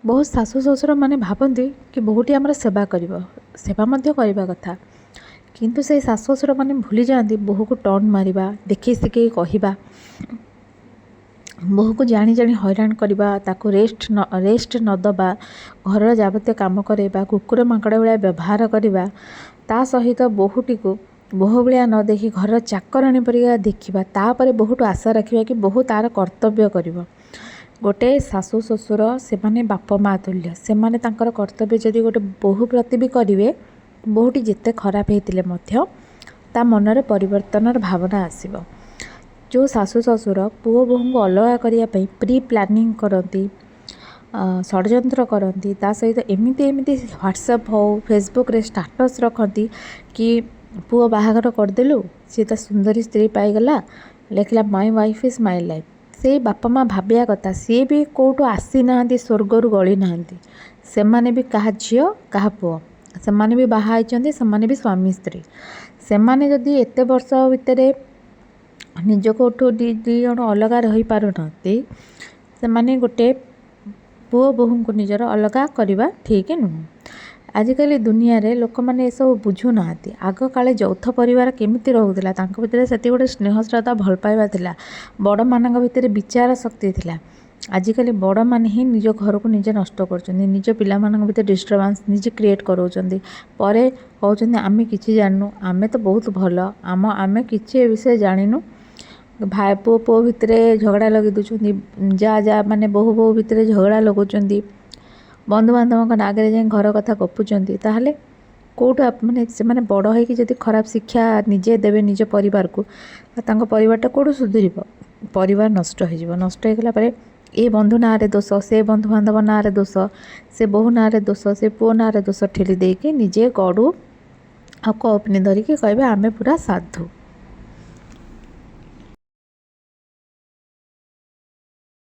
ବହୁତ ଶାଶୁ ଶ୍ୱଶୁରମାନେ ଭାବନ୍ତି କି ବୋହୂଟି ଆମର ସେବା କରିବ, ସେବା ମଧ୍ୟ କରିବା କଥା, କିନ୍ତୁ ସେଇ ଶାଶୁ ଶ୍ୱଶୁରମାନେ ଭୁଲି ଯାଆନ୍ତି ବୋହୂକୁ ଟଣ୍ଟ ମାରିବା, ଦେଖେଇ ଶିଖେଇ କହିବା, ବୋହୂକୁ ଜାଣି ଜାଣି ହଇରାଣ କରିବା, ତାକୁ ରେଷ୍ଟ ନ ଦେବା, ଘରର ଯାବତୀୟ କାମ କରାଇବା, କୁକୁର ମାଙ୍କଡ଼ ଭଳିଆ ବ୍ୟବହାର କରିବା, ତା ସହିତ ବୋହୂଟିକୁ ବୋହୂ ଭଳିଆ ନ ଦେଖି ଘରର ଚାକରାଣୀ ପରିକା ଦେଖିବା, ତାପରେ ବୋହୂଠୁ ଆଶା ରଖିବା କି ବୋହୂ ତା'ର କର୍ତ୍ତବ୍ୟ କରିବ। ଗୋଟେ ଶାଶୁ ଶ୍ୱଶୁର ସେମାନେ ବାପ ମା' ତୁଲ୍ୟ। ସେମାନେ ତାଙ୍କର କର୍ତ୍ତବ୍ୟ ଯଦି ଗୋଟେ ବୋହୂ ପ୍ରତି ବି କରିବେ, ବୋହୂଟି ଯେତେ ଖରାପ ହେଇଥିଲେ ମଧ୍ୟ ତା ମନରେ ପରିବର୍ତ୍ତନର ଭାବନା ଆସିବ। ଯେଉଁ ଶାଶୁ ଶ୍ୱଶୁର ପୁଅ ବୋହୂଙ୍କୁ ଅଲଗା କରିବା ପାଇଁ ପ୍ରି ପ୍ଲାନିଂ କରନ୍ତି, ଷଡ଼ଯନ୍ତ୍ର କରନ୍ତି, ତା ସହିତ ଏମିତି ଏମିତି ହ୍ୱାଟ୍ସଆପ୍ ହଉ ଫେସବୁକ୍ରେ ଷ୍ଟାଟସ୍ ରଖନ୍ତି କି ପୁଅ ବାହାଘର କରିଦେଲୁ, ସିଏ ତା ସୁନ୍ଦରୀ ସ୍ତ୍ରୀ ପାଇଗଲା, ଲେଖିଲା "my wife is my life"। ସେଇ ବାପା ମା' ଭାବିବା କଥା, ସିଏ ବି କେଉଁଠୁ ଆସିନାହାନ୍ତି, ସ୍ୱର୍ଗରୁ ଗଳି ନାହାନ୍ତି। ସେମାନେ ବି କାହା ଝିଅ, କାହା ପୁଅ, ସେମାନେ ବି ବାହା ହେଇଛନ୍ତି, ସେମାନେ ବି ସ୍ୱାମୀ ସ୍ତ୍ରୀ। ସେମାନେ ଯଦି ଏତେ ବର୍ଷ ଭିତରେ ନିଜକୁଠୁ ଦୁଇ ଦୁଇ ଜଣ ଅଲଗା ରହିପାରୁନାହାନ୍ତି, ସେମାନେ ଗୋଟେ ପୁଅ ବୋହୂଙ୍କୁ ନିଜର ଅଲଗା କରିବା ଠିକ୍ ନୁହଁ। ଆଜିକାଲି ଦୁନିଆରେ ଲୋକମାନେ ଏସବୁ ବୁଝୁନାହାନ୍ତି। ଆଗକାଳେ ଯୌଥ ପରିବାର କେମିତି ରହୁଥିଲା? ତାଙ୍କ ଭିତରେ ସେତିକି ଗୋଟେ ସ୍ନେହ, ଶ୍ରଦ୍ଧା, ଭଲ ପାଇବା ଥିଲା। ବଡ଼ମାନଙ୍କ ଭିତରେ ବିଚାର ଶକ୍ତି ଥିଲା। ଆଜିକାଲି ବଡ଼ମାନେ ହିଁ ନିଜ ଘରକୁ ନିଜେ ନଷ୍ଟ କରୁଛନ୍ତି, ନିଜ ପିଲାମାନଙ୍କ ଭିତରେ ଡିଷ୍ଟର୍ବାନ୍ସ ନିଜେ କ୍ରିଏଟ୍ କରାଉଛନ୍ତି। ପରେ କହୁଛନ୍ତି, ଆମେ କିଛି ଜାଣିନୁ, ଆମେ ତ ବହୁତ ଭଲ, ଆମେ କିଛି ଏ ବିଷୟରେ ଜାଣିନୁ। ଭାଇ ପୁଅ ପୁଅ ଭିତରେ ଝଗଡ଼ା ଲଗାଇ ଦେଉଛନ୍ତି, ଯାଆ ଯାଆ ମାନେ ବୋହୂ ବୋହୂ ଭିତରେ ଝଗଡ଼ା ଲଗାଉଛନ୍ତି, ବନ୍ଧୁବାନ୍ଧବଙ୍କ ଆଗରେ ଯାଇ ଘର କଥା ଗପୁଛନ୍ତି। ତାହେଲେ କେଉଁଠୁ ମାନେ ସେମାନେ ବଡ଼ ହେଇକି ଯଦି ଖରାପ ଶିକ୍ଷା ନିଜେ ଦେବେ ନିଜ ପରିବାରକୁ, ତାଙ୍କ ପରିବାରଟା କେଉଁଠୁ ସୁଧୁରିବ? ପରିବାର ନଷ୍ଟ ହେଇଯିବ। ନଷ୍ଟ ହେଇଗଲା ପରେ ଏ ବନ୍ଧୁ ନାଁରେ ଦୋଷ, ସେ ବନ୍ଧୁବାନ୍ଧବ ନାଁରେ ଦୋଷ, ସେ ବୋହୂ ନାଁରେ ଦୋଷ, ସେ ପୁଅ ନାଁରେ ଦୋଷ ଠେଲି ଦେଇକି ନିଜେ ଗଡ଼ୁ ଆଉ କୌପିନ ଧରିକି କହିବେ ଆମେ ପୁରା ସାଧୁ।